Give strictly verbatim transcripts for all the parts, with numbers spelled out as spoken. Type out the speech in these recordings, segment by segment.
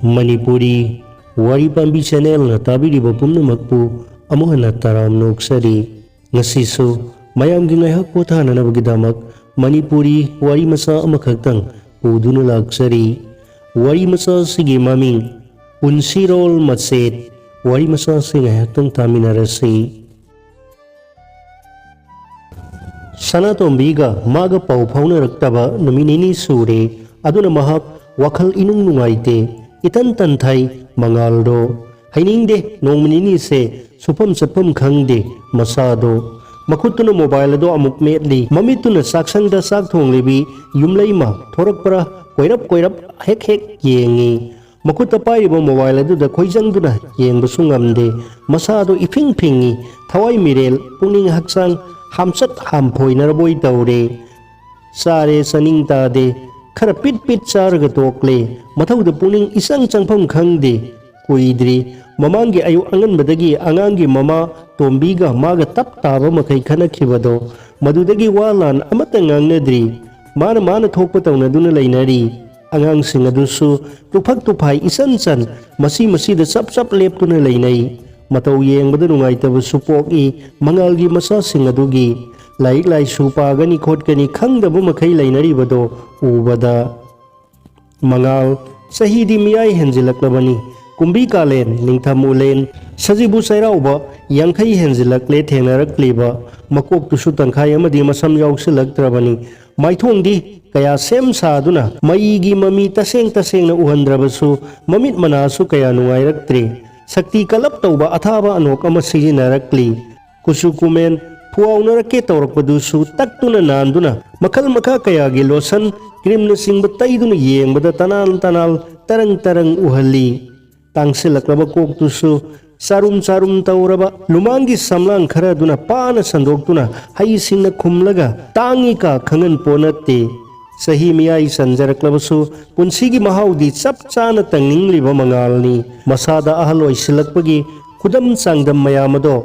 ꯃꯅꯤꯄꯨꯔꯤ ꯋꯥꯔꯤ ꯄꯥꯝꯕꯤ ꯆꯦꯅꯦꯜꯅ ꯇꯥꯕꯤꯔꯤꯕ ꯄꯨꯝꯅꯃꯛꯄꯨ ꯑꯃꯨꯛ ꯍꯟꯅ ꯇꯔꯥꯝꯅ ꯑꯣꯛꯆꯔꯤ꯫ ꯉꯁꯤꯁꯨ ꯃꯌꯥꯝꯒꯤ ꯉꯥꯏꯍꯥꯛ ꯄꯣꯊꯥꯅꯅꯕꯒꯤꯗꯃꯛ ꯃꯅꯤꯄꯨꯔꯤ ꯋꯥꯔꯤ ꯃꯆꯥ ꯑꯃꯈꯛꯇꯪ ꯄꯨꯗꯨꯅ ꯂꯥꯛꯆꯔꯤ꯫ ꯋꯥꯔꯤ ꯃꯆꯥ ꯑꯁꯤꯒꯤ ꯃꯃꯤꯡ ꯄꯨꯟꯁꯤꯔꯣꯜ ꯃꯆꯦꯠ꯫ ꯋꯥꯔꯤ ꯃꯆꯥ ꯑꯁꯤ ꯉꯥꯏꯍꯥꯛꯇꯪ ꯇꯥꯃꯤꯟꯅꯔꯁꯤ꯫ ꯁꯅꯥꯇꯣꯝꯕꯤꯒ ꯃꯥꯒ ꯄꯥꯎ ꯐꯥꯎꯅꯔꯛꯇꯕ ꯅꯨꯃꯤꯠ ꯅꯤꯅꯤ ꯁꯨꯔꯦ꯫ ꯑꯗꯨꯅ ꯃꯍꯥꯛ ꯋꯥꯈꯜ ꯏꯅꯨꯡ ꯅꯨꯡꯉꯥꯏꯇꯦ, ꯏꯇꯟ ꯇꯟꯊꯩ꯫ ꯃꯉꯥꯜꯗꯣ ꯍꯩꯅꯤꯡꯗꯦ, ꯅꯣꯡꯃ ꯅꯤꯅꯤꯁꯦ ꯁꯨꯐꯝ ꯆꯠꯐꯝ ꯈꯪꯗꯦ ꯃꯁꯥꯗꯣ꯫ ꯃꯈꯨꯠꯇꯨꯅ ꯃꯣꯕꯥꯏꯜ ꯑꯗꯣ ꯑꯃꯨꯛ ꯃꯦꯠꯂꯤ, ꯃꯃꯤꯠꯇꯨꯅ ꯆꯥꯛꯁꯪꯗ ꯆꯥꯛ ꯊꯣꯡꯂꯤꯕꯤ ꯌꯨꯝꯂꯩꯃ ꯊꯣꯔꯛꯄ꯭ꯔꯥ ꯀꯣꯏꯔꯞ ꯀꯣꯏꯔꯞ ꯍꯦꯛ ꯍꯦꯛ ꯌꯦꯡꯉꯤ꯫ ꯃꯈꯨꯠꯇ ꯄꯥꯏꯔꯤꯕ ꯃꯣꯕꯥꯏꯜ ꯑꯗꯨꯗ ꯈꯣꯏꯖꯪꯗꯨꯅ ꯌꯦꯡꯕꯁꯨ ꯉꯝꯗꯦ꯫ ꯃꯁꯥꯗꯣ ꯏꯐꯤꯡ ꯐꯤꯡꯉꯤ, ꯊꯋꯥꯏ ꯃꯤꯔꯦꯜ, ꯄꯨꯛꯅꯤꯡ ꯍꯛꯆꯥꯡ ꯍꯥꯝꯆꯠ ꯍꯥꯝꯐꯣꯏꯅꯔꯕꯣꯏ ꯇꯧꯔꯦ꯫ ꯆꯥꯔꯦ ꯆꯥꯅꯤꯡ ꯇꯥꯗꯦ, ꯈꯔ ꯄꯤꯠ ꯄꯤꯠ ꯆꯥꯔꯒ ꯇꯣꯛꯂꯦ꯫ ꯃꯊꯧꯗ ꯄꯨꯛꯅꯤꯡ ꯏꯆꯪ ꯆꯪꯐꯝ ꯈꯪꯗꯦ꯫ ꯀꯨꯏꯗ꯭ꯔꯤ ꯃꯃꯥꯡꯒꯤ ꯑꯌꯨꯛ ꯑꯉꯟꯕꯗꯒꯤ ꯑꯉꯥꯡꯒꯤ ꯃꯃꯥ ꯇꯣꯝꯕꯤꯒ ꯃꯥꯒ ꯇꯞ ꯇꯥꯕ ꯃꯈꯩ ꯈꯠꯅꯈꯤꯕꯗꯣ, ꯃꯗꯨꯗꯒꯤ ꯋꯥ ꯂꯥꯟ ꯑꯃꯠꯇ ꯉꯥꯡꯅꯗ꯭ꯔꯤ꯫ ꯃꯥꯅ ꯃꯥꯅ ꯊꯣꯛꯄ ꯇꯧꯅꯗꯨꯅ ꯂꯩꯅꯔꯤ꯫ ꯑꯉꯥꯡꯁꯤꯡ ꯑꯗꯨꯁꯨ ꯇꯨꯐꯛ ꯇꯨꯐꯥꯏ ꯏꯆꯟ ꯆꯟ, ꯃꯁꯤ ꯃꯁꯤꯗ ꯆꯞ ꯆꯞ ꯂꯦꯞꯇꯨꯅ ꯂꯩꯅꯩ꯫ ꯃꯇꯧ ꯌꯦꯡꯕꯗ ꯅꯨꯡꯉꯥꯏꯇꯕꯁꯨ ꯄꯣꯛꯏ꯫ ꯃꯉꯥꯜꯒꯤ ꯃꯆꯥꯁꯤꯡ ꯑꯗꯨꯒꯤ ꯂꯥꯏꯔꯤꯛ ꯂꯥꯏꯁꯨ ꯄꯥꯒꯅꯤ ꯈꯣꯠꯀꯅꯤ ꯈꯪꯗꯕ ꯃꯈꯩ ꯂꯩꯅꯔꯤꯕꯗꯣ ꯎꯕꯗ꯫ ꯃꯉꯥꯜ, ꯆꯍꯤꯗꯤ ꯃꯤꯌꯥꯏ ꯍꯦꯟꯖꯤꯜꯂꯛꯂꯕꯅꯤ꯫ ꯀꯨꯝꯕꯤ ꯀꯥꯂꯦꯟ, ꯅꯤꯡꯊꯝ ꯎꯂꯦꯟ, ꯁꯖꯤꯕꯨ ꯆꯩꯔꯥꯎꯕ, ꯌꯥꯡꯈꯩ ꯍꯦꯟꯖꯤꯜꯂꯛꯂꯦ ꯊꯦꯡꯅꯔꯛꯂꯤꯕ꯫ ꯃꯀꯣꯛꯇꯨꯁꯨ ꯇꯪꯈꯥꯏ ꯑꯃꯗꯤ ꯃꯁꯝ ꯌꯥꯎꯁꯤꯜꯂꯛꯇ꯭ꯔꯕꯅꯤ꯫ ꯃꯥꯏꯊꯣꯡꯗꯤ ꯀꯌꯥ ꯁꯦꯝ ꯁꯥꯗꯨꯅ ꯃꯩꯒꯤ ꯃꯃꯤ ꯇꯁꯦꯡ ꯇꯁꯦꯡꯅ ꯎꯍꯟꯗ꯭ꯔꯕꯁꯨ, ꯃꯃꯤꯠ ꯃꯅꯥꯁꯨ ꯀꯌꯥ ꯅꯨꯡꯉꯥꯏꯔꯛꯇ꯭ꯔꯦ꯫ ꯁꯛꯇꯤ ꯀꯜꯂꯞ ꯇꯧꯕ ꯑꯊꯥꯕ ꯑꯅꯣꯛ ꯑꯃ ꯁꯤꯖꯤꯟꯅꯔꯛꯂꯤ꯫ ꯀꯨꯆꯨ ꯀꯨꯃꯦꯟ ꯐꯨꯋꯥꯎꯅꯔꯛꯀꯦ ꯇꯧꯔꯛꯄꯗꯨꯁꯨ ꯇꯛꯇꯨꯅ ꯅꯥꯟꯗꯨꯅ, ꯃꯈꯜ ꯃꯈꯥ ꯀꯌꯥꯒꯤ ꯂꯣꯁꯟ, ꯀ꯭ꯔꯤꯝꯅꯆꯤꯡꯕ ꯇꯩꯗꯨꯅ ꯌꯦꯡꯕꯗ ꯇꯅꯥꯜ ꯇꯅꯥꯜ, ꯇꯔꯪ ꯇꯔꯪ ꯎꯍꯜꯂꯤ꯫ ꯇꯥꯡꯁꯤꯜꯂꯛꯂꯕ ꯀꯣꯛꯇꯨꯁꯨ ꯆꯥꯔꯨꯝ ꯆꯥꯔꯨꯝ ꯇꯧꯔꯕ ꯂꯨꯃꯥꯡꯒꯤ ꯁꯝꯂꯥꯡ ꯈꯔ ꯑꯗꯨꯅ ꯄꯥꯅ ꯁꯟꯗꯣꯛꯇꯨꯅ ꯍꯩꯁꯤꯡꯅ ꯈꯨꯝꯂꯒ ꯇꯥꯡꯏ ꯀꯥ ꯈꯪꯍꯟ ꯄꯣꯠ ꯅꯠꯇꯦ꯫ ꯆꯍꯤ ꯃꯤꯌꯥꯏ ꯆꯟꯖꯔꯛꯂꯕꯁꯨ ꯄꯨꯟꯁꯤꯒꯤ ꯃꯍꯥꯎꯗꯤ ꯆꯞ ꯆꯥꯅ ꯇꯪꯅꯤꯡꯂꯤꯕ ꯃꯉꯥꯜꯅꯤ꯫ ꯃꯁꯥꯗ ꯑꯍꯜ ꯑꯣꯏꯁꯤꯜꯂꯛꯄꯒꯤ ꯈꯨꯗꯝ ꯆꯥꯡꯗꯝ ꯃꯌꯥꯝ ꯑꯗꯣ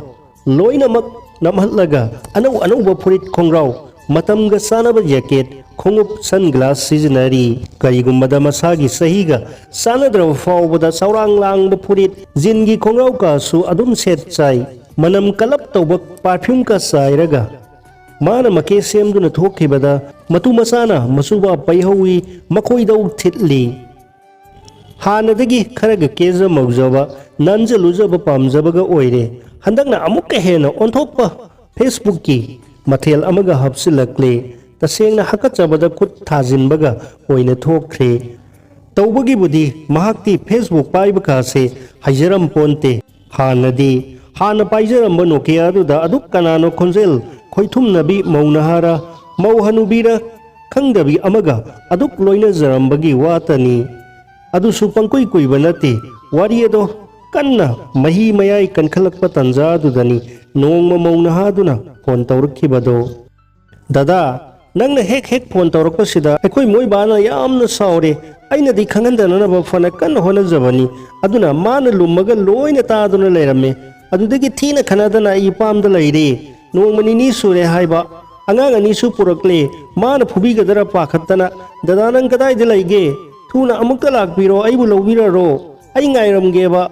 ꯂꯣꯏꯅꯃꯛ ꯅꯝꯍꯠꯂꯒ ꯑꯅꯧ ꯑꯅꯧꯕ ꯐꯨꯔꯤꯠ ꯈꯣꯡꯒ꯭ꯔꯥꯎ, ꯃꯇꯝꯒ ꯆꯥꯅꯕ ꯖꯦꯀꯦꯠ, ꯈꯣꯡꯎꯞ, ꯁꯟ ꯒ꯭ꯂꯥꯁ ꯁꯤꯖꯤꯟꯅꯔꯤ꯫ ꯀꯔꯤꯒꯨꯝꯕꯗ ꯃꯁꯥꯒꯤ ꯆꯍꯤꯒ ꯆꯥꯟꯅꯗ꯭ꯔꯕ ꯐꯥꯎꯕꯗ ꯆꯥꯎꯔꯥꯡ ꯂꯥꯡꯕ ꯐꯨꯔꯤꯠ, ꯖꯤꯟꯒꯤ ꯈꯣꯡꯒ꯭ꯔꯥꯎ ꯀꯥꯁꯨ ꯑꯗꯨꯝ ꯁꯦꯠ ꯆꯥꯏ꯫ ꯃꯅꯝ ꯀꯂꯞ ꯇꯧꯕ ꯄꯥꯔꯐ꯭ꯌꯨꯝ ꯀ ꯆꯥꯏꯔꯒ ꯃꯥꯅ ꯃꯀꯦ ꯁꯦꯝꯗꯨꯅ ꯊꯣꯛꯈꯤꯕꯗ ꯃꯇꯨ ꯃꯆꯥꯅ ꯃꯆꯨꯕ ꯄꯩꯍꯧꯏ, ꯃꯈꯣꯏꯗꯧ ꯊꯤꯠꯂꯤ꯫ ꯍꯥꯟꯅꯗꯒꯤ ꯈꯔꯒ ꯀꯦꯖ ꯃꯧꯖꯕ, ꯅꯥꯟꯖ ꯂꯨꯖꯕ ꯄꯥꯝꯖꯕꯒ ꯑꯣꯏꯔꯦ꯫ ꯍꯟꯗꯛꯅ ꯑꯃꯨꯛꯀ ꯍꯦꯟꯅ ꯑꯣꯟꯊꯣꯛꯄ ꯐꯦꯁꯕꯨꯛꯀꯤ ꯃꯊꯦꯜ ꯑꯃꯒ ꯍꯥꯞꯆꯤꯜꯂꯛꯂꯦ꯫ ꯇꯁꯦꯡꯅ ꯍꯥꯀꯠꯆꯕꯗ ꯈꯨꯠ ꯊꯥꯖꯤꯟꯕꯒ ꯑꯣꯏꯅ ꯊꯣꯛꯈ꯭ꯔꯦ꯫ ꯇꯧꯕꯒꯤꯕꯨꯗꯤ ꯃꯍꯥꯛꯇꯤ ꯐꯦꯁꯕꯨꯛ ꯄꯥꯏꯕ ꯀꯥꯁꯦ ꯍꯩꯖꯔꯝ ꯄꯣꯟꯇꯦ꯫ ꯍꯥꯟꯅꯗꯤ, ꯍꯥꯟꯅ ꯄꯥꯏꯖꯔꯝꯕ ꯅꯣꯀꯤꯌꯥꯗꯨꯗ ꯑꯗꯨꯛ ꯀꯅꯥꯅꯣ ꯈꯣꯟꯖꯦꯜ ꯈꯣꯏꯊꯨꯝꯅꯕꯤ ꯃꯧ ꯅꯍꯥꯔ, ꯃꯧ ꯍꯅꯨꯕꯤꯔ ꯈꯪꯗꯕꯤ ꯑꯃꯒ ꯑꯗꯨꯛ ꯂꯣꯏꯅꯖꯔꯝꯕꯒꯤ ꯋꯥꯇꯅꯤ꯫ ꯑꯗꯨꯁꯨ ꯄꯪꯀꯨꯏ ꯀꯨꯏꯕ ꯅꯠꯇꯦ꯫ ꯋꯥꯔꯤ ꯑꯗꯣ ꯀꯟꯅ ꯃꯍꯤ ꯃꯌꯥꯏ ꯀꯟꯈꯠꯂꯛꯄ ꯇꯥꯟꯖꯥꯗꯨꯗꯅꯤ ꯅꯣꯡꯃ ꯃꯧ ꯅꯍꯥꯗꯨꯅ ꯐꯣꯟ ꯇꯧꯔꯛꯈꯤꯕꯗꯣ꯫ "ꯗꯗꯥ, ꯅꯪꯅ ꯍꯦꯛ ꯍꯦꯛ ꯐꯣꯟ ꯇꯧꯔꯛꯄꯁꯤꯗ ꯑꯩꯈꯣꯏ ꯃꯣꯏ ꯕꯥꯅ ꯌꯥꯝꯅ ꯁꯥꯎꯔꯦ꯫ ꯑꯩꯅꯗꯤ ꯈꯪꯍꯟꯗꯅꯅꯕ ꯐꯅ ꯀꯟꯅ ꯍꯣꯠꯅꯖꯕꯅꯤ꯫ ꯑꯗꯨꯅ ꯃꯥꯅ ꯂꯨꯝꯃꯒ ꯂꯣꯏꯅ ꯇꯥꯗꯨꯅ ꯂꯩꯔꯝꯃꯦ꯫ ꯑꯗꯨꯗꯒꯤ ꯊꯤꯅ ꯈꯠꯅꯗꯅ ꯑꯩ ꯏꯄꯥꯝꯗ ꯂꯩꯔꯦ꯫ ꯅꯣꯡꯃ ꯅꯤꯅꯤ ꯁꯨꯔꯦ ꯍꯥꯏꯕ꯫ ꯑꯉꯥꯡ ꯑꯅꯤꯁꯨ ꯄꯨꯔꯛꯂꯦ꯫ ꯃꯥꯅ ꯐꯨꯕꯤꯒꯗ꯭ꯔꯥ ꯄꯥꯈꯠꯇꯅ꯫ ꯗꯗꯥ, ꯅꯪ ꯀꯗꯥꯏꯗ ꯂꯩꯒꯦ? ꯊꯨꯅ ꯑꯃꯨꯛꯇ ꯂꯥꯛꯄꯤꯔꯣ, ꯑꯩꯕꯨ ꯂꯧꯕꯤꯔꯔꯣ꯫ ꯑꯩ ꯉꯥꯏꯔꯝꯒꯦꯕ꯫"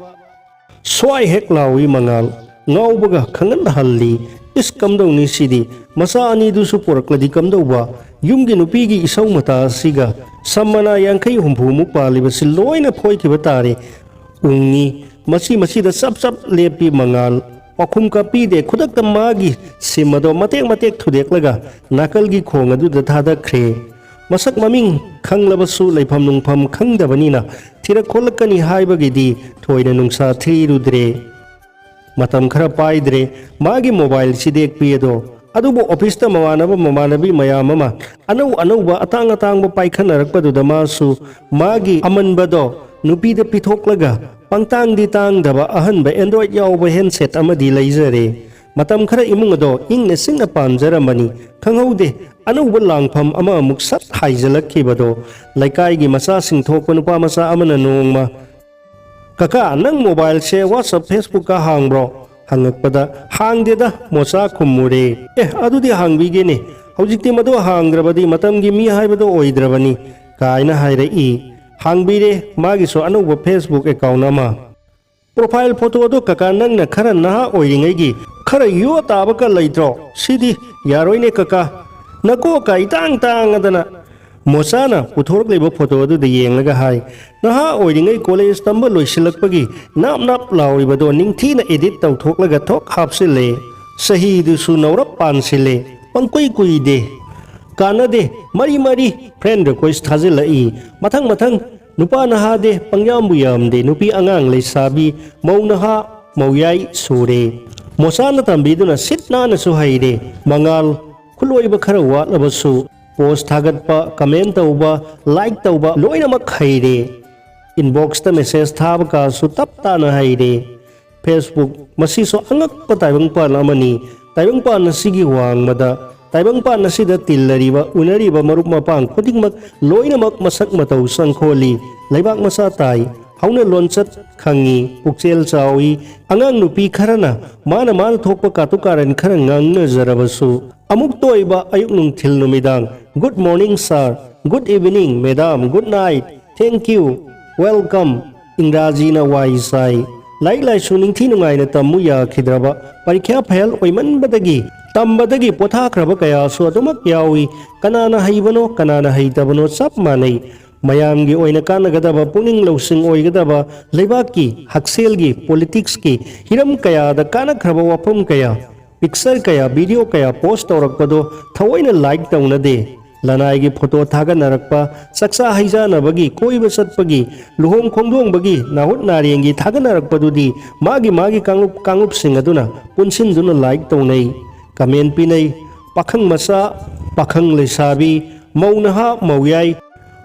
ꯁ꯭ꯋꯥꯏ ꯍꯦꯛ ꯂꯥꯎꯏ ꯃꯉꯥꯜ꯫ ꯉꯥꯎꯕꯒ ꯈꯪꯍꯟ ꯍꯜꯂꯤ꯫ "ꯏꯁ, ꯀꯝꯗꯧꯅꯤ ꯁꯤꯗꯤ? ꯃꯆꯥ ꯑꯅꯤꯗꯨꯁꯨ ꯄꯨꯔꯛꯂꯗꯤ ꯀꯝꯗꯧꯕ? ꯌꯨꯝꯒꯤ ꯅꯨꯄꯤꯒꯤ ꯏꯁꯧ ꯃꯇꯥ ꯑꯁꯤꯒ ꯁꯝ ꯃꯅꯥ ꯌꯥꯡꯈꯩ ꯍꯨꯝꯐꯨꯃꯨꯛ ꯄꯥꯜꯂꯤꯕꯁꯤ ꯂꯣꯏꯅ ꯐꯣꯏꯈꯤꯕ ꯇꯥꯔꯦ꯫" ꯎꯪꯉꯤ꯫ ꯃꯆꯤ ꯃꯆꯤꯗ ꯆꯞ ꯆꯞ ꯂꯦꯞꯄꯤ ꯃꯉꯥꯜ꯫ ꯄꯥꯎꯈꯨꯝ ꯀꯥꯄꯤꯗꯦ꯫ ꯈꯨꯗꯛꯇ ꯃꯥꯒꯤ ꯁꯤꯝ ꯑꯗꯣ ꯃꯇꯦꯛ ꯃꯇꯦꯛ ꯊꯨꯗꯦꯛꯂꯒ ꯅꯥꯀꯜꯒꯤ ꯈꯣꯡ ꯑꯗꯨꯗ ꯊꯥꯗꯈ꯭ꯔꯦ꯫ ꯃꯁꯛ ꯃꯃꯤꯡ ꯈꯪꯂꯕꯁꯨ ꯂꯩꯐꯝ ꯅꯨꯡꯐꯝ ꯈꯪꯗꯕꯅꯤꯅ ꯊꯤꯔꯛ ꯈꯣꯠꯂꯛꯀꯅꯤ ꯍꯥꯏꯕꯒꯤꯗꯤ ꯊꯣꯏꯅ ꯅꯨꯡꯁꯥ ꯊꯤꯔꯨꯗ꯭ꯔꯦ꯫ ꯃꯇꯝ ꯈꯔ ꯄꯥꯏꯗ꯭ꯔꯦ꯫ ꯃꯥꯒꯤ ꯃꯣꯕꯥꯏꯜ ꯁꯤꯗꯦꯛꯄꯤ ꯑꯗꯣ꯫ ꯑꯗꯨꯕꯨ ꯑꯣꯐꯤꯁꯇ ꯃꯃꯥꯟꯅꯕ ꯃꯃꯥꯟꯅꯕꯤ ꯃꯌꯥꯝ ꯑꯃ ꯑꯅꯧ ꯑꯅꯧꯕ ꯑꯇꯥꯡ ꯑꯇꯥꯡꯕ ꯄꯥꯏꯈꯠꯅꯔꯛꯄꯗꯨꯗ ꯃꯥꯁꯨ ꯃꯥꯒꯤ ꯑꯃꯟꯕꯗꯣ ꯅꯨꯄꯤꯗ ꯄꯤꯊꯣꯛꯂꯒ ꯄꯪꯇꯥꯡꯗꯤ ꯇꯥꯡꯗꯕ ꯑꯍꯟꯕ Android ꯌꯥꯎꯕ handset ꯑꯃꯗꯤ ꯂꯩꯖꯔꯦ꯫ ꯃꯇꯝ ꯈꯔ ꯏꯃꯨꯡ ꯑꯗꯣ ꯏꯪꯅ ꯆꯤꯛꯅ ꯄꯥꯟꯖꯔꯝꯕꯅꯤ꯫ ꯈꯪꯍꯧꯗꯦ, ꯑꯅꯧꯕ ꯂꯥꯡꯐꯝ ꯑꯃ ꯑꯃꯨꯛ ꯁꯠ ꯍꯥꯏꯖꯤꯜꯂꯛꯈꯤꯕꯗꯣ꯫ ꯂꯩꯀꯥꯏꯒꯤ ꯃꯆꯥꯁꯤꯡ ꯊꯣꯛꯄ ꯅꯨꯄꯥ ꯃꯆꯥ ꯑꯃꯅ ꯅꯣꯡꯃ, "ꯀꯀꯥ, ꯅꯪ ꯃꯣꯕꯥꯏꯜꯁꯦ WhatsApp, Facebook ꯀ ꯍꯥꯡꯕ꯭ꯔꯣ?" ꯍꯪꯉꯛꯄꯗ, "ꯍꯥꯡꯗꯦꯗ" ꯃꯣꯆꯥ ꯈꯨꯝꯃꯨꯔꯦ꯫ "ꯑꯦ, ꯑꯗꯨꯗꯤ ꯍꯥꯡꯕꯤꯒꯦꯅꯦ꯫ ꯍꯧꯖꯤꯛꯇꯤ ꯃꯗꯨ ꯍꯥꯡꯗ꯭ꯔꯕꯗꯤ ꯃꯇꯝꯒꯤ ꯃꯤ ꯍꯥꯏꯕꯗꯣ ꯑꯣꯏꯗ꯭ꯔꯕꯅꯤ ꯀꯥꯏꯅ ꯍꯥꯏꯔꯛꯏ꯫ ꯍꯥꯡꯕꯤꯔꯦ ꯃꯥꯒꯤꯁꯨ ꯑꯅꯧꯕ Facebook account ꯑꯃ꯫ "Profile photo ꯑꯗꯨ ꯀꯀꯥ ꯅꯪꯅ ꯈꯔ ꯅꯍꯥ ꯑꯣꯏꯔꯤꯉꯩꯒꯤ ꯈꯔ ꯌꯣ ꯇꯥꯕꯒ ꯂꯩꯇ꯭ꯔꯣ? ꯁꯤꯗꯤ ꯌꯥꯔꯣꯏꯅꯦ ꯀꯀꯥ, ꯅꯀꯣꯛꯀ ꯏꯇꯥꯡ ꯇꯥꯡꯉꯗꯅ"꯫ ꯃꯣꯆꯥꯅ ꯄꯨꯊꯣꯔꯛꯂꯤꯕ photo ꯑꯗꯨꯗ ꯌꯦꯡꯂꯒ ꯍꯥꯏ, "ꯅꯍꯥ ꯑꯣꯏꯔꯤꯉꯩ college ꯇꯝꯕ ꯂꯣꯏꯁꯤꯜꯂꯛꯄꯒꯤ ꯅꯥꯞ ꯅꯥꯞ ꯂꯥꯎꯔꯤꯕꯗꯣ ꯅꯤꯡꯊꯤꯅ edit ꯇꯧꯊꯣꯛꯂꯒ ꯊꯣꯛ ꯍꯥꯞꯆꯤꯜꯂꯦ꯫ ꯆꯍꯤꯗꯨꯁꯨ ꯅꯧꯔꯞ ꯄꯥꯟꯁꯤꯜꯂꯦ꯫ ꯄꯪꯀꯨꯏ ꯀꯨꯏꯗꯦ꯫ ꯀꯥꯟꯅꯗꯦ꯫ ꯃꯔꯤ ꯃꯔꯤ friend request ꯊꯥꯖꯤꯜꯂꯛꯏ꯫ ꯃꯊꯪ ꯃꯊꯪ ꯅꯨꯄꯥ ꯅꯍꯥꯗꯦ, ꯄꯪꯌꯥꯝꯕꯨ ꯌꯥꯝꯗꯦ꯫ ꯅꯨꯄꯤ ꯑꯉꯥꯡ ꯂꯩꯁꯥꯕꯤ, ꯃꯧ ꯅꯍꯥ, ꯃꯧꯌꯥꯏ ꯁꯨꯔꯦ"꯫ ꯃꯣꯆꯥꯅ ꯇꯝꯕꯤꯗꯨꯅ ꯁꯤꯠ ꯅꯥꯟꯅꯁꯨ ꯍꯩꯔꯦ꯫ ꯃꯉꯥꯜ ꯈꯨꯠꯂꯣꯏꯕ ꯈꯔ ꯋꯥꯠꯂꯕꯁꯨ post ꯊꯥꯒꯠꯄ, comment ꯇꯧꯕ, like ꯇꯧꯕ ꯂꯣꯏꯅꯃꯛ ꯍꯩꯔꯦ꯫ Inbox ꯇ message ꯊꯥꯕ ꯀꯥꯁꯨ ꯇꯞ ꯇꯥꯅ ꯍꯩꯔꯦ꯫ Facebook, ꯃꯁꯤꯁꯨ ꯑꯉꯛꯄ ꯇꯥꯏꯕꯪꯄꯥꯟ ꯑꯃꯅꯤ꯫ ꯇꯥꯏꯕꯪꯄꯥꯟ ꯑꯁꯤꯒꯤ ꯋꯥꯡꯃꯗ, ꯇꯥꯏꯕꯪꯄꯥꯟ ꯑꯁꯤꯗ ꯇꯤꯜꯂꯔꯤꯕ, ꯎꯅꯔꯤꯕ ꯃꯔꯨꯞ ꯃꯄꯥꯡ ꯈꯨꯗꯤꯡꯃꯛ ꯂꯣꯏꯅꯃꯛ ꯃꯁꯛ ꯃꯇꯧ ꯆꯪꯈꯣꯜꯂꯤ, ꯂꯩꯕꯥꯛ ꯃꯆꯥ ꯇꯥꯏ, ꯍꯧꯅ ꯂꯣꯟꯆꯠ ꯈꯪꯉꯤ, ꯄꯨꯛꯆꯦꯜ ꯆꯥꯎꯏ꯫ ꯑꯉꯥꯡ ꯅꯨꯄꯤ ꯈꯔꯅ ꯃꯥꯅ ꯃꯥꯅ ꯊꯣꯛꯄ ꯀꯥꯇꯨ ꯀꯥꯔꯟ ꯈꯔ ꯉꯥꯡꯅꯖꯔꯕꯁꯨ, ꯑꯃꯨꯛꯇ ꯑꯣꯏꯕ ꯑꯌꯨꯛ ꯅꯨꯡꯊꯤꯜ ꯅꯨꯃꯤꯗꯥꯡ, "Good morning sir, good evening madam, good night, thank you, welcome", ꯏꯪꯒ꯭ꯔꯥꯖꯤꯅ ꯋꯥꯏ ꯆꯥꯏ꯫ ꯂꯥꯏꯔꯤꯛ ꯂꯥꯏꯁꯨ ꯅꯤꯡꯊꯤ ꯅꯨꯡꯉꯥꯏꯅ ꯇꯝꯃꯨ ꯌꯥꯈꯤꯗ꯭ꯔꯕ, ꯄꯔꯤꯈ꯭ꯌꯥ ꯐꯦꯜ ꯑꯣꯏꯃꯟꯕꯗꯒꯤ, ꯇꯝꯕꯗꯒꯤ ꯄꯣꯊꯥꯈ꯭ꯔꯕ ꯀꯌꯥꯁꯨ ꯑꯗꯨꯃꯛ ꯌꯥꯎꯏ꯫ ꯀꯅꯥꯅ ꯍꯩꯕꯅꯣ, ꯀꯅꯥꯅ ꯍꯩꯇꯕꯅꯣ ꯆꯞ ꯃꯥꯟꯅꯩ꯫ ꯃꯌꯥꯝꯒꯤ ꯑꯣꯏꯅ ꯀꯥꯟꯅꯒꯗꯕ, ꯄꯨꯛꯅꯤꯡ ꯂꯧꯁꯤꯡ ꯑꯣꯏꯒꯗꯕ, ꯂꯩꯕꯥꯛꯀꯤ, ꯍꯛꯁꯦꯜꯒꯤ, politics ꯀꯤ ꯍꯤꯔꯝ ꯀꯌꯥꯗ ꯀꯥꯟꯅꯈ꯭ꯔꯕ ꯋꯥꯐꯝ ꯀꯌꯥ, picture ꯀꯌꯥ, video ꯀꯌꯥ post ꯇꯧꯔꯛꯄꯗꯣ ꯊꯑꯣꯏꯅ like ꯇꯧꯅꯗꯦ꯫ ꯂꯅꯥꯏꯒꯤ photo ꯊꯥꯒꯠꯅꯔꯛꯄ, ꯆꯥꯛꯆꯥ ꯍꯩꯖꯥꯅꯕꯒꯤ, ꯀꯣꯏꯕ ꯆꯠꯄꯒꯤ, ꯂꯨꯍꯣꯡ ꯈꯣꯡꯗꯣꯡꯕꯒꯤ, ꯅꯥꯍꯨꯠ ꯅꯥꯔꯦꯡꯒꯤ ꯊꯥꯒꯠꯅꯔꯛꯄꯗꯨꯗꯤ ꯃꯥꯒꯤ ꯃꯥꯒꯤ ꯀꯥꯡꯂꯨꯞ ꯀꯥꯡꯂꯨꯞꯁꯤꯡ ꯑꯗꯨꯅ ꯄꯨꯟꯁꯤꯟꯗꯨꯅ like ꯇꯧꯅꯩ, comment ꯄꯤꯅꯩ꯫ ꯄꯥꯈꯪ ꯃꯆꯥ, ꯄꯥꯈꯪ ꯂꯩꯁꯥꯕꯤ, ꯃꯧ ꯅꯍꯥ, ꯃꯧꯌꯥꯏ,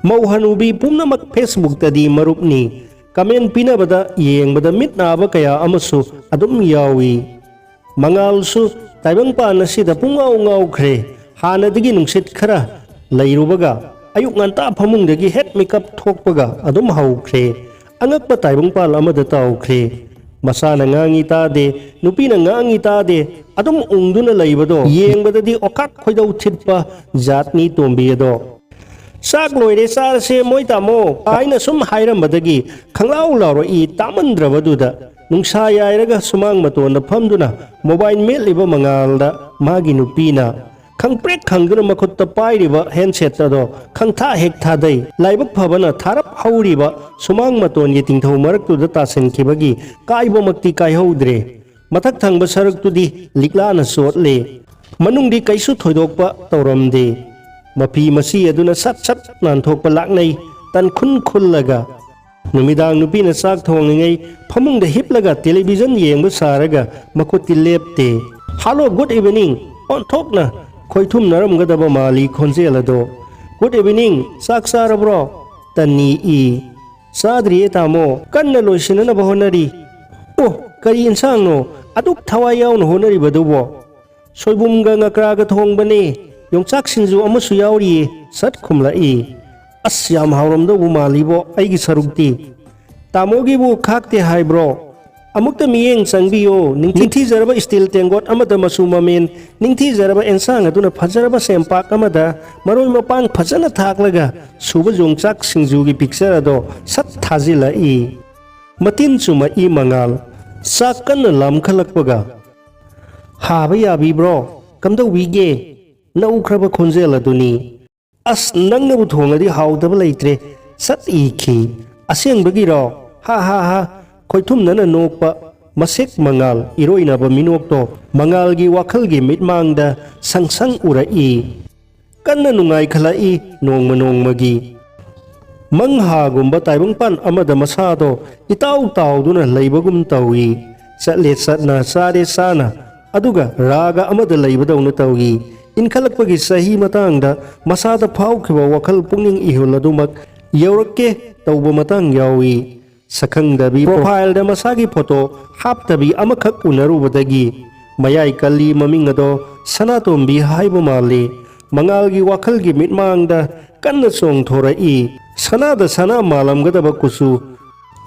ꯃꯧ ꯍꯅꯨꯕꯤ ꯄꯨꯝꯅꯃꯛ Facebook ꯇꯗꯤ ꯃꯔꯨꯞꯅꯤ꯫ Comment ꯄꯤꯅꯕꯗ ꯌꯦꯡꯕꯗ ꯃꯤꯠ ꯅꯥꯕ ꯀꯌꯥ ꯑꯃꯁꯨ ꯑꯗꯨꯝ ꯌꯥꯎꯏ꯫ ꯃꯉꯥꯜꯁꯨ ꯇꯥꯏꯕꯪꯄꯥꯟ ꯑꯁꯤꯗ ꯄꯨꯡꯉꯥꯎ ꯉꯥꯎꯈ꯭ꯔꯦ꯫ ꯍꯥꯟꯅꯗꯒꯤ ꯅꯨꯡꯁꯤꯠ ꯈꯔ ꯂꯩꯔꯨꯕꯒ, ꯑꯌꯨꯛ ꯉꯟꯇꯥ ꯐꯃꯨꯡꯗꯒꯤ ꯍꯦꯛ ꯃꯤꯀꯞ ꯊꯣꯛꯄꯒ ꯑꯗꯨꯝ ꯍꯧꯈ꯭ꯔꯦ꯫ ꯑꯉꯛꯄ ꯇꯥꯏꯕꯪꯄꯥꯟ ꯑꯃꯗ ꯇꯥꯎꯈ꯭ꯔꯦ꯫ ꯃꯆꯥꯅ ꯉꯥꯡꯉꯤ ꯇꯥꯗꯦ, ꯅꯨꯄꯤꯅ ꯉꯥꯡꯉꯤ ꯇꯥꯗꯦ, ꯑꯗꯨꯝ ꯎꯪꯗꯨꯅ ꯂꯩꯕꯗꯣ ꯌꯦꯡꯕꯗꯗꯤ ꯑꯣꯀꯥꯛ ꯈꯣꯏꯗꯧ ꯊꯤꯠꯄ ꯖꯥꯠꯅꯤ ꯇꯣꯝꯕꯤ ꯑꯗꯣ꯫ "ꯆꯥꯛ ꯂꯣꯏꯔꯦ, ꯆꯥꯔꯁꯦ ꯃꯣꯏ ꯇꯥꯃꯣ" ꯍꯥꯏꯅ ꯁꯨꯝ ꯍꯥꯏꯔꯝꯕꯗꯒꯤ ꯈꯪꯂꯥꯎ ꯂꯥꯎꯔꯛꯏ꯫ ꯇꯥꯃꯟꯗ꯭ꯔꯕꯗꯨꯗ ꯅꯨꯡꯁꯥ ꯌꯥꯏꯔꯒ ꯁꯨꯃꯥꯡ ꯃꯇꯣꯟꯗ ꯐꯝꯗꯨꯅ ꯃꯣꯕꯥꯏꯜ ꯃꯦꯠꯂꯤꯕ ꯃꯉꯥꯜꯗ ꯃꯥꯒꯤ ꯅꯨꯄꯤꯅ ꯈꯪꯄ꯭ꯔꯦꯛ ꯈꯪꯗꯨꯅ ꯃꯈꯨꯠꯇ ꯄꯥꯏꯔꯤꯕ ꯍꯦꯟꯁꯦꯠ ꯑꯗꯣ ꯈꯪꯊꯥ ꯍꯦꯛ ꯊꯥꯗꯩ꯫ ꯂꯥꯏꯕꯛ ꯐꯕꯅ ꯊꯥꯔꯞ ꯍꯧꯔꯤꯕ ꯁꯨꯃꯥꯡ ꯃꯇꯣꯟꯒꯤ ꯇꯤꯡꯊꯧ ꯃꯔꯛꯇꯨꯗ ꯇꯥꯁꯤꯟꯈꯤꯕꯒꯤ ꯀꯥꯏꯕꯃꯛꯇꯤ ꯀꯥꯏꯍꯧꯗ꯭ꯔꯦ꯫ ꯃꯊꯛ ꯊꯪꯕ ꯁꯔꯨꯛꯇꯨꯗꯤ ꯂꯤꯛꯂꯥꯅ ꯆꯣꯠꯂꯦ꯫ ꯃꯅꯨꯡꯗꯤ ꯀꯩꯁꯨ ꯊꯣꯏꯗꯣꯛꯄ ꯇꯧꯔꯝꯗꯦ꯫ ꯃꯐꯤ ꯃꯆꯤ ꯑꯗꯨꯅ ꯁꯠ ꯁꯠ ꯅꯥꯟꯊꯣꯛꯄ ꯂꯥꯛꯅꯩ꯫ ꯇꯟꯈꯨꯟ ꯈꯨꯜꯂꯒ ꯅꯨꯃꯤꯗꯥꯡ ꯅꯨꯄꯤꯅ ꯆꯥꯛ ꯊꯣꯡꯂꯤꯉꯩ ꯐꯃꯨꯡꯗ ꯍꯤꯞꯂꯒ ꯇꯦꯂꯤꯚꯤꯖꯟ ꯌꯦꯡꯕ ꯁꯥꯔꯒ ꯃꯈꯨꯠꯇꯤ ꯂꯦꯞꯇꯦ꯫ "Hello, good evening!" ꯑꯣꯟꯊꯣꯛꯅ ꯈꯣꯏꯊꯨꯝꯅꯔꯝꯒꯗꯕ ꯃꯥꯜꯂꯤ ꯈꯣꯟꯖꯦꯜ ꯑꯗꯣ꯫ "Good evening! ꯆꯥꯛ ꯆꯥꯔꯕ꯭ꯔꯣ?" ꯇꯟꯅꯤ ꯏ꯫ "ꯆꯥꯗ꯭ꯔꯤꯌꯦ ꯇꯥꯃꯣ, ꯀꯟꯅ ꯂꯣꯏꯁꯤꯟꯅꯅꯕ ꯍꯣꯠꯅꯔꯤ"꯫ "ꯑꯣ, ꯀꯔꯤ ꯏꯟꯁꯥꯡꯅꯣ ꯑꯗꯨꯛ ꯊꯋꯥꯏ ꯌꯥꯎꯅ ꯍꯣꯠꯅꯔꯤꯕꯗꯨꯕꯣ?" "ꯁꯣꯏꯕꯨꯝꯒ ꯉꯀ꯭ꯔꯥꯒ ꯊꯣꯡꯕꯅꯦ, ꯌꯣꯡꯆꯥꯛ ꯁꯤꯡꯖꯨ ꯑꯃꯁꯨ ꯌꯥꯎꯔꯤꯌꯦ" ꯁꯠ ꯈꯨꯝꯂꯛꯏ꯫ "ꯑꯁ, ꯌꯥꯝ ꯍꯥꯎꯔꯝꯗꯧꯕ ꯃꯥꯜꯂꯤꯕꯣ, ꯑꯩꯒꯤ ꯁꯔꯨꯛꯇꯤ?" "ꯇꯥꯃꯣꯒꯤꯕꯨ ꯈꯥꯛꯇꯦ ꯍꯥꯏꯕ꯭ꯔꯣ? ꯑꯃꯨꯛꯇ ꯃꯤꯠꯌꯦꯡ ꯆꯪꯕꯤꯌꯣ, ꯅꯤꯡꯊꯤꯖꯔꯕ ꯁ꯭ꯇꯤꯜ ꯇꯦꯡꯒꯣꯠ ꯑꯃꯗ ꯃꯆꯨ ꯃꯃꯦꯟ ꯅꯤꯡꯊꯤꯖꯔꯕ ꯑꯦꯟꯁꯥꯡ ꯑꯗꯨꯅ ꯐꯖꯔꯕ ꯁꯦꯝꯄꯥꯛ ꯑꯃꯗ ꯃꯔꯣꯏ ꯃꯄꯥꯡ ꯐꯖꯅ ꯊꯥꯛꯂꯒ ꯁꯨꯕ ꯌꯣꯡꯆꯥꯛ ꯁꯤꯡꯖꯨꯒꯤ ꯄꯤꯛꯆꯔ ꯑꯗꯣ ꯁꯠ ꯊꯥꯖꯤꯜꯂꯛꯏ"꯫ ꯃꯇꯤꯟ ꯆꯨꯝꯃꯛꯏ ꯃꯉꯥꯜ꯫ ꯆꯥꯛ ꯀꯟꯅ ꯂꯥꯝꯈꯠꯂꯛꯄꯒ "ꯍꯥꯕ ꯌꯥꯕꯤꯕ꯭ꯔꯣ? ꯀꯝꯗꯧꯕꯤꯒꯦ?" ꯅꯧꯈ꯭ꯔꯕ ꯈꯣꯟꯖꯦꯜ ꯑꯗꯨꯅꯤ꯫ "ꯑꯁ, ꯅꯪꯅꯕꯨ ꯊꯣꯡꯉꯗꯤ ꯍꯥꯎꯗꯕ ꯂꯩꯇ꯭ꯔꯦ"꯫ ꯁꯠ ꯏꯈꯤ꯫ "ꯑꯁꯦꯡꯕꯒꯤꯔꯣ? ꯍꯥ ꯍꯥ ꯍꯥ"꯫ ꯈꯣꯏꯊꯨꯝꯅꯅ ꯅꯣꯛꯄ ꯃꯁꯦꯛ ꯃꯉꯥꯜ ꯏꯔꯣꯏꯅꯕ ꯃꯤꯅꯣꯛꯇꯣ ꯃꯉꯥꯜꯒꯤ ꯋꯥꯈꯜꯒꯤ ꯃꯤꯠꯃꯥꯡꯗ ꯁꯪ ꯁꯪ ꯎꯔꯛꯏ꯫ ꯀꯟꯅ ꯅꯨꯡꯉꯥꯏꯈꯠꯂꯛꯏ ꯅꯣꯡꯃ ꯅꯣꯡꯃꯒꯤ꯫ ꯃꯪꯍꯥꯒꯨꯝꯕ ꯇꯥꯏꯕꯪꯄꯥꯟ ꯑꯃꯗ ꯃꯁꯥꯗꯣ ꯏꯇꯥꯎ ꯇꯥꯎꯗꯨꯅ ꯂꯩꯕꯒꯨꯝ ꯇꯧꯏ꯫ ꯆꯠꯂꯦ ꯆꯠꯅ, ꯆꯥꯔꯦ ꯆꯥꯅ, ꯑꯗꯨꯒ ꯔꯥꯒ ꯑꯃꯗ ꯂꯩꯕꯗꯧꯅ ꯇꯧꯏ꯫ ꯏꯟꯈꯠꯂꯛꯄꯒꯤ ꯆꯍꯤ ꯃꯇꯥꯡꯗ ꯃꯁꯥꯗ ꯐꯥꯎꯈꯤꯕ ꯋꯥꯈꯜ ꯄꯨꯛꯅꯤꯡ ꯏꯍꯨꯜ ꯑꯗꯨꯃꯛ ꯌꯧꯔꯛꯀꯦ ꯇꯧꯕ ꯃꯇꯥꯡ ꯌꯥꯎꯏ꯫ ꯁꯛꯈꯪꯗꯕꯤ ꯄ꯭ꯔꯣꯐꯥꯏꯜꯗ ꯃꯁꯥꯒꯤ ꯐꯣꯇꯣ ꯍꯥꯞꯇꯕꯤ ꯑꯃꯈꯛ ꯎꯅꯔꯨꯕꯗꯒꯤ ꯃꯌꯥꯏ ꯀꯜꯂꯤ ꯃꯃꯤꯡ ꯑꯗꯣ ꯁꯅꯥꯇꯣꯝꯕꯤ ꯍꯥꯏꯕ ꯃꯥꯜꯂꯤ꯫ ꯃꯉꯥꯜꯒꯤ ꯋꯥꯈꯜꯒꯤ ꯃꯤꯠꯃꯥꯡꯗ ꯀꯟꯅ ꯆꯣꯡꯊꯣꯔꯛꯏ꯫ ꯁꯅꯥꯗ ꯁꯅꯥ ꯃꯥꯜꯂꯝꯒꯗꯕ ꯀꯨꯆꯨ,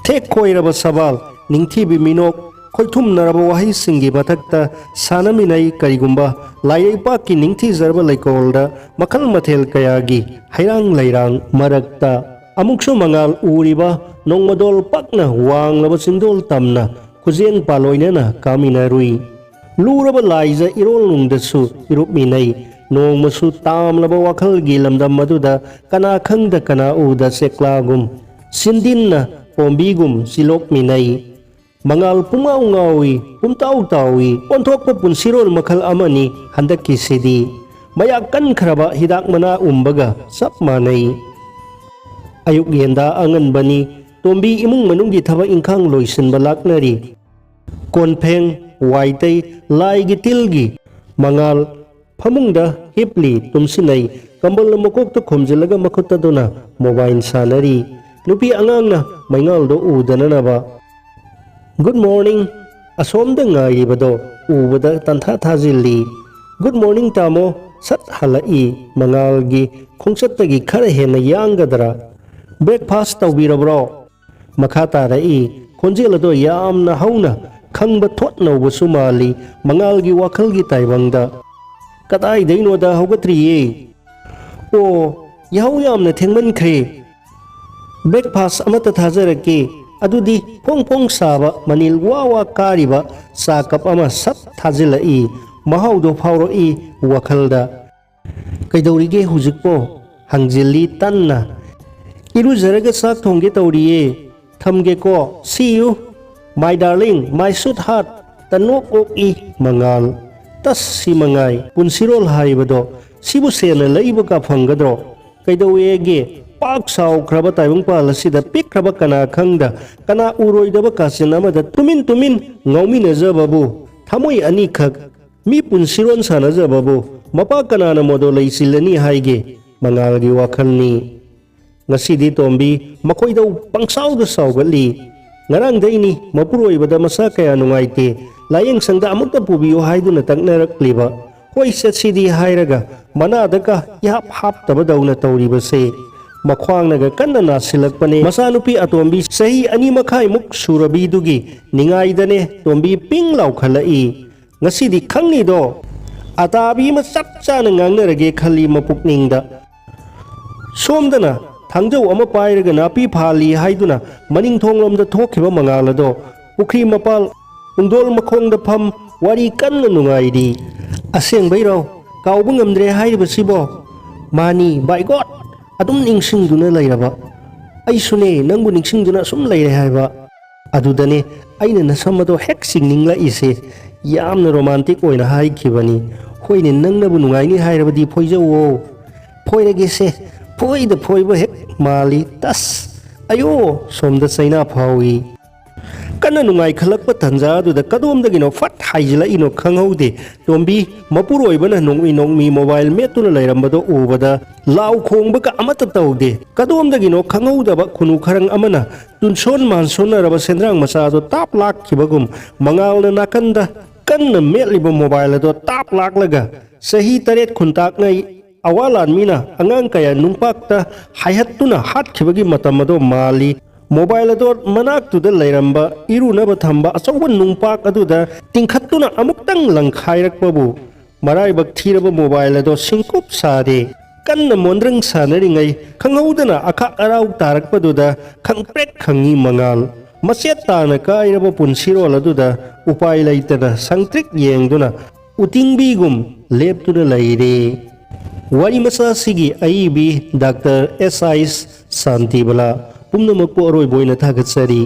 ꯊꯦꯛ ꯈꯣꯏꯔꯕ ꯁꯕꯥꯜ, ꯅꯤꯡꯊꯤꯕꯤ ꯃꯤꯅꯣꯛ, ꯈꯣꯏꯊꯨꯝꯅꯔꯕ ꯋꯥꯍꯩꯁꯤꯡꯒꯤ ꯃꯊꯛꯇ ꯁꯥꯟꯅꯃꯤꯟꯅꯩ꯫ ꯀꯔꯤꯒꯨꯝꯕ ꯂꯥꯏꯔꯩꯄꯥꯛꯀꯤ ꯅꯤꯡꯊꯤꯖꯔꯕ ꯂꯩꯀꯣꯜꯗ ꯃꯈꯜ ꯃꯊꯦꯜ ꯀꯌꯥꯒꯤ ꯍꯩꯔꯥꯡ ꯂꯩꯔꯥꯡ ꯃꯔꯛꯇ ꯑꯃꯨꯛꯁꯨ ꯃꯉꯥꯜ ꯎꯔꯤꯕ ꯅꯣꯡꯃꯗꯣꯜ ꯄꯥꯛꯅ ꯋꯥꯡꯂꯕ ꯆꯤꯡꯗꯣꯜ ꯇꯝꯅ ꯈꯨꯖꯦꯡ ꯄꯥꯂꯣꯏꯅꯅ ꯀꯥꯃꯤꯟꯅꯔꯨꯏ꯫ ꯂꯨꯔꯕ ꯂꯥꯏꯖ ꯏꯔꯣꯜꯅꯨꯡꯗꯁꯨ ꯏꯔꯨꯞꯃꯤꯟꯅꯩ꯫ ꯅꯣꯡꯃꯁꯨ ꯇꯥꯝꯂꯕ ꯋꯥꯈꯜꯒꯤ ꯂꯝꯗꯝ ꯑꯗꯨꯗ ꯀꯅꯥ ꯈꯪꯗ ꯀꯅꯥ ꯎꯗ ꯆꯦꯛꯂꯥꯒꯨꯝ, ꯁꯤꯟꯗꯤꯟꯅ ꯄꯣꯝꯕꯤꯒꯨꯝ ꯆꯤꯂꯣꯛꯃꯤꯟꯅꯩ꯫ ꯃꯉꯥꯜ ꯄꯨꯡꯉꯥꯎ ꯉꯥꯎꯏ, ꯄꯨꯝꯇꯥꯎ ꯇꯥꯎꯏ, ꯑꯣꯟꯊꯣꯛꯄ ꯄꯨꯟꯁꯤꯔꯣꯜ ꯃꯈꯜ ꯑꯃꯅꯤ ꯍꯟꯗꯛꯀꯤꯁꯤꯗꯤ꯫ ꯃꯌꯥꯛ ꯀꯟꯈ꯭ꯔꯕ ꯍꯤꯗꯥꯛ ꯃꯅꯥ ꯎꯝꯕꯒ ꯆꯞ ꯃꯥꯟꯅꯩ꯫ ꯑꯌꯨꯛ ꯌꯦꯟꯗꯥ ꯑꯉꯟꯕꯅꯤ꯫ ꯇꯣꯝꯕꯤ ꯏꯃꯨꯡ ꯃꯅꯨꯡꯒꯤ ꯊꯕꯛ ꯏꯪꯈꯥꯡ ꯂꯣꯏꯁꯤꯟꯕ ꯂꯥꯛꯅꯔꯤ꯫ ꯀꯣꯟꯐꯦꯡ, ꯋꯥꯏꯇꯩ, ꯂꯥꯏꯒꯤ ꯇꯤꯜꯒꯤ ꯃꯉꯥꯜ ꯐꯃꯨꯡꯗ ꯍꯤꯞꯂꯤ, ꯇꯨꯝꯁꯤꯟꯅꯩ꯫ ꯀꯝꯕꯜꯅ ꯃꯀꯣꯛꯇ ꯈꯨꯝꯖꯤꯜꯂꯒ ꯃꯈꯨꯠ ꯑꯗꯨꯅ ꯃꯣꯕꯥꯏꯜ ꯁꯥꯟꯅꯔꯤ꯫ ꯅꯨꯄꯤ ꯑꯉꯥꯡꯅ ꯃꯩꯉꯥꯜꯗꯣ ꯎꯗꯅꯅꯕ꯫ "Good morning!" ꯑꯁꯣꯝꯗ ꯉꯥꯏꯔꯤꯕꯗꯣ ꯎꯕꯗ ꯇꯟꯊꯥ ꯊꯥꯖꯤꯜꯂꯤ꯫ "ꯒꯨꯗ ꯃꯣꯔꯅꯤꯡ, ꯇꯥꯃꯣ!" ꯁꯠ ꯍꯜꯂꯛꯏ꯫ ꯃꯉꯥꯜꯒꯤ ꯈꯣꯡꯆꯠꯇꯒꯤ ꯈꯔ ꯍꯦꯟꯅ ꯌꯥꯡꯒꯗ꯭ꯔꯥ? "ꯕ꯭ꯔꯦꯛꯐꯥꯁ ꯇꯧꯕꯤꯔꯕ꯭ꯔꯣ?" ꯃꯈꯥ ꯇꯥꯔꯛꯏ꯫ ꯈꯣꯟꯖꯦꯜ ꯑꯗꯣ ꯌꯥꯝꯅ ꯍꯧꯅ, ꯈꯪꯕ ꯊꯣꯠ ꯅꯧꯕꯁꯨ ꯃꯥꯜꯂꯤ꯫ ꯃꯉꯥꯜꯒꯤ ꯋꯥꯈꯜꯒꯤ ꯇꯥꯏꯕꯪꯗ꯫ "ꯀꯗꯥꯏꯗꯩꯅꯣꯗ, ꯍꯧꯒꯠꯇ꯭ꯔꯤꯌꯦ꯫" "ꯑꯣ, ꯌꯥꯍꯧ ꯌꯥꯝꯅ ꯊꯦꯡꯃꯟꯈ꯭ꯔꯦ꯫ ꯕ꯭ꯔꯦꯛꯐꯥꯁ ꯑꯃꯠꯇ ꯊꯥꯖꯔꯛꯀꯦ꯫ ꯑꯗꯨꯗꯤ ꯐꯣꯡ ꯐꯣꯡ ꯁꯥꯕ, ꯃꯅꯤꯜ ꯋꯥ ꯋꯥ ꯀꯥꯔꯤꯕ ꯆꯥ ꯀꯞ ꯑꯃ ꯁꯠ ꯊꯥꯖꯤꯜꯂꯛꯏ꯫ ꯃꯍꯥꯎꯗꯣ ꯐꯥꯎꯔꯛꯏ ꯋꯥꯈꯜꯗ꯫ "ꯀꯩꯗꯧꯔꯤꯒꯦ ꯍꯧꯖꯤꯛꯄꯣ?" ꯍꯪꯖꯤꯜꯂꯤ ꯇꯟꯅ꯫ "ꯏꯔꯨꯖꯔꯒ ꯆꯥꯛ ꯊꯣꯡꯒꯦ ꯇꯧꯔꯤꯌꯦ꯫ ꯊꯝꯒꯦꯀꯣ꯫ See you, my darling, my sweetheart!" ꯇꯅꯣꯛ ꯑꯣꯛꯏ ꯃꯉꯥꯜ꯫ "ꯇꯁ, ꯁꯤ ꯃꯉꯥꯏ ꯄꯨꯟꯁꯤꯔꯣꯜ ꯍꯥꯏꯕꯗꯣ꯫ ꯁꯤꯕꯨ ꯁꯦꯟꯅ ꯂꯩꯕꯒ ꯐꯪꯒꯗ꯭ꯔꯣ? ꯀꯩꯗꯧꯋꯦꯒꯦ? ꯄꯥꯛ ꯆꯥꯎꯈ꯭ꯔꯕ ꯇꯥꯏꯕꯪꯄꯥꯜ ꯑꯁꯤꯗ ꯄꯤꯛꯈ꯭ꯔꯕ ꯀꯅꯥ ꯈꯪꯗ, ꯀꯅꯥ ꯎꯔꯣꯏꯗꯕ ꯀꯥꯆꯤꯟ ꯑꯃꯗ ꯇꯨꯃꯤꯟ ꯇꯨꯃꯤꯟ ꯉꯥꯎꯃꯤꯟꯅꯖꯕꯕꯨ, ꯊꯃꯣꯏ ꯑꯅꯤꯈꯛ꯫ ꯃꯤ ꯄꯨꯟꯁꯤꯔꯣꯟ ꯁꯥꯟꯅꯖꯕꯕꯨ ꯃꯄꯥ ꯀꯅꯥꯅ ꯃꯣꯗꯣ ꯂꯩꯁꯤꯜꯂꯅꯤ ꯍꯥꯏꯒꯦ?" ꯃꯉꯥꯜꯒꯤ ꯋꯥꯈꯜꯅꯤ꯫ ꯉꯁꯤꯗꯤ ꯇꯣꯝꯕꯤ ꯃꯈꯣꯏꯗꯧ ꯄꯪꯁꯥꯎꯗ ꯁꯥꯎꯒꯠꯂꯤ꯫ ꯉꯔꯥꯡꯗꯩꯅꯤ ꯃꯄꯨꯔꯣꯏꯕꯗ ꯃꯁꯥ ꯀꯌꯥ ꯅꯨꯡꯉꯥꯏꯇꯦ, ꯂꯥꯌꯦꯡ ꯁꯪꯗ ꯑꯃꯨꯛꯇ ꯄꯨꯕꯤꯌꯨ ꯍꯥꯏꯗꯨꯅ ꯇꯛꯅꯔꯛꯂꯤꯕ꯫ ꯍꯣꯏ, ꯆꯠꯁꯤꯗꯤ ꯍꯥꯏꯔꯒ ꯃꯅꯥꯗꯒ ꯏꯍꯥꯞ ꯍꯥꯞꯇꯕꯗꯧꯅ ꯇꯧꯔꯤꯕꯁꯦ꯫ ꯃꯈ꯭ꯋꯥꯡꯅꯒ ꯀꯟꯅ ꯅꯥꯁꯤꯜꯂꯛꯄꯅꯦ꯫ ꯃꯆꯥꯅꯨꯄꯤ ꯑꯇꯣꯝꯕꯤ ꯆꯍꯤ ꯑꯅꯤ ꯃꯈꯥꯏꯃꯨꯛ ꯁꯨꯔꯕꯤꯗꯨꯒꯤ ꯅꯤꯡꯉꯥꯏꯗꯅꯦ ꯇꯣꯝꯕꯤ ꯄꯤꯡ ꯂꯥꯎꯈꯠꯂꯛꯏ꯫ "ꯉꯁꯤꯗꯤ ꯈꯪꯅꯤꯗꯣ, ꯑꯇꯥꯕꯤ ꯑꯃ ꯆꯞ ꯆꯥꯅ ꯉꯥꯡꯅꯔꯒꯦ" ꯈꯜꯂꯤ ꯃꯄꯨꯛꯅꯤꯡꯗ꯫ ꯁꯣꯝꯗꯅ ꯊꯥꯡꯖꯧ ꯑꯃ ꯄꯥꯏꯔꯒ ꯅꯥꯄꯤ ꯐꯥꯜꯂꯤ ꯍꯥꯏꯗꯨꯅ ꯃꯅꯤꯡ ꯊꯣꯡꯂꯣꯝꯗ ꯊꯣꯛꯈꯤꯕ ꯃꯉꯥꯜ ꯑꯗꯣ ꯄꯨꯈ꯭ꯔꯤ ꯃꯄꯥꯜ ꯄꯨꯡꯗꯣꯜ ꯃꯈꯣꯡꯗ ꯐꯝ ꯋꯥꯔꯤ ꯀꯟꯅ ꯅꯨꯡꯉꯥꯏꯔꯤ꯫ "ꯑꯁꯦꯡꯕꯩꯔꯣ? ꯀꯥꯎꯕ ꯉꯝꯗ꯭ꯔꯦ ꯍꯥꯏꯔꯤꯕꯁꯤꯕꯣ?" "ꯃꯥꯅꯤ, by God, ꯑꯗꯨꯝ ꯅꯤꯡꯁꯤꯡꯗꯨꯅ ꯂꯩꯔꯕ꯫ ꯑꯩꯁꯨꯅꯦ, ꯅꯪꯕꯨ ꯅꯤꯡꯁꯤꯡꯗꯨꯅ ꯑꯁꯨꯝ ꯂꯩꯔꯦ ꯍꯥꯏꯕ꯫ ꯑꯗꯨꯗꯅꯦ ꯑꯩꯅ ꯅꯁꯝ ꯑꯗꯣ ꯍꯦꯛ ꯆꯤꯡꯅꯤꯡꯂꯛꯏꯁꯦ꯫" ꯌꯥꯝꯅ ꯔꯣꯃꯥꯟꯇꯤꯛ ꯑꯣꯏꯅ ꯍꯥꯏꯈꯤꯕꯅꯤ꯫ "ꯍꯣꯏꯅꯦ, ꯅꯪꯅꯕꯨ ꯅꯨꯡꯉꯥꯏꯅꯤ ꯍꯥꯏꯔꯕꯗꯤ ꯐꯣꯏꯖꯧꯋꯣ꯫" "ꯐꯣꯏꯔꯒꯦꯁꯦ, ꯐꯣꯏꯗ ꯐꯣꯏꯕ ꯍꯦꯛ ꯃꯥꯜꯂꯤ꯫ ꯇꯁ! ꯑꯌꯣ!" ꯁꯣꯝꯗ ꯆꯩꯅꯥ ꯐꯥꯎꯏ꯫ ꯀꯟꯅ ꯅꯨꯡꯉꯥꯏꯈꯠꯂꯛꯄ ꯇꯟꯖꯥ ꯑꯗꯨꯗ ꯀꯗꯣꯝꯗꯒꯤꯅꯣ ꯐꯠ ꯍꯥꯏꯖꯤꯜꯂꯛꯏꯅꯣ ꯈꯪꯍꯧꯗꯦ꯫ ꯇꯣꯝꯕꯤ ꯃꯄꯨꯔꯣꯏꯕꯅ ꯅꯣꯡꯃꯤ ꯅꯣꯡꯃꯤ ꯃꯣꯕꯥꯏꯜ ꯃꯦꯠꯇꯨꯅ ꯂꯩꯔꯝꯕꯗꯣ ꯎꯕꯗ ꯂꯥꯎ ꯈꯣꯡꯕꯒ ꯑꯃꯠꯇ ꯇꯧꯗꯦ꯫ ꯀꯗꯣꯝꯗꯒꯤꯅꯣ ꯈꯪꯍꯧꯗꯕ ꯈꯨꯅꯨ ꯈꯔꯪ ꯑꯃꯅ ꯇꯨꯟꯁꯣꯟ ꯃꯥꯟꯁꯣꯟꯅꯔꯕ ꯁꯦꯟꯗ꯭ꯔꯥꯡ ꯃꯆꯥ ꯑꯗꯣ ꯇꯥꯞ ꯂꯥꯛꯈꯤꯕꯒꯨꯝ ꯃꯉꯥꯜꯅ ꯅꯥꯀꯟꯗ ꯀꯟꯅ ꯃꯦꯠꯂꯤꯕ ꯃꯣꯕꯥꯏꯜ ꯑꯗꯣ ꯇꯥꯞ ꯂꯥꯛꯂꯒ ꯆꯍꯤ ꯇꯔꯦꯠ ꯈꯨꯟꯇꯥꯛꯉꯩ ꯑꯋꯥ ꯂꯥꯟꯃꯤꯅ ꯑꯉꯥꯡ ꯀꯌꯥ ꯅꯨꯡꯄꯥꯛꯇ ꯍꯥꯏꯍꯠꯇꯨꯅ ꯍꯥꯠꯈꯤꯕꯒꯤ ꯃꯇꯝ ꯑꯗꯣ ꯃꯥꯜꯂꯤ꯫ ꯃꯣꯕꯥꯏꯜ ꯑꯗꯣ ꯃꯅꯥꯛꯇꯨꯗ ꯂꯩꯔꯝꯕ ꯏꯔꯨꯅꯕ ꯊꯝꯕ ꯑꯆꯧꯕ ꯅꯨꯡꯄꯥꯛ ꯑꯗꯨꯗ ꯇꯤꯡꯈꯠꯇꯨꯅ ꯑꯃꯨꯛꯇꯪ ꯂꯪꯈꯥꯏꯔꯛꯄꯕꯨ ꯃꯔꯥꯏꯕꯛ ꯊꯤꯔꯕ ꯃꯣꯕꯥꯏꯜ ꯑꯗꯣ ꯁꯤꯡꯀꯨꯞ ꯁꯥꯔꯦ꯫ ꯀꯟꯅ ꯃꯣꯟꯗ꯭ꯔꯪ ꯁꯥꯟꯅꯔꯤꯉꯩ ꯈꯪꯍꯧꯗꯅ ꯑꯈꯥꯛ ꯑꯔꯥꯎ ꯇꯥꯔꯛꯄꯗꯨꯗ ꯈꯪꯄ꯭ꯔꯦꯛ ꯈꯪꯉꯤ ꯃꯉꯥꯜ꯫ ꯃꯆꯦꯠ ꯇꯥꯅ ꯀꯥꯏꯔꯕ ꯄꯨꯟꯁꯤꯔꯣꯜ ꯑꯗꯨꯗ ꯎꯄꯥꯏ ꯂꯩꯇꯅ ꯁꯪꯇ꯭ꯔꯤꯛ ꯌꯦꯡꯗꯨꯅ ꯎꯇꯤꯡꯕꯤꯒꯨꯝ ꯂꯦꯞꯇꯨꯅ ꯂꯩꯔꯦ꯫ ꯋꯥꯔꯤ ꯃꯆꯥꯁꯤꯒꯤ ꯑꯏꯕꯤ ꯗꯥꯛꯇꯔ ꯑꯦꯁ ꯑꯥꯏ ꯁꯥꯟꯇꯤꯕꯂꯥ꯫ ꯄꯨꯝꯅꯃꯛꯄꯨ ꯑꯔꯣꯏꯕ ꯑꯣꯏꯅ ꯊꯥꯒꯠꯆꯔꯤ꯫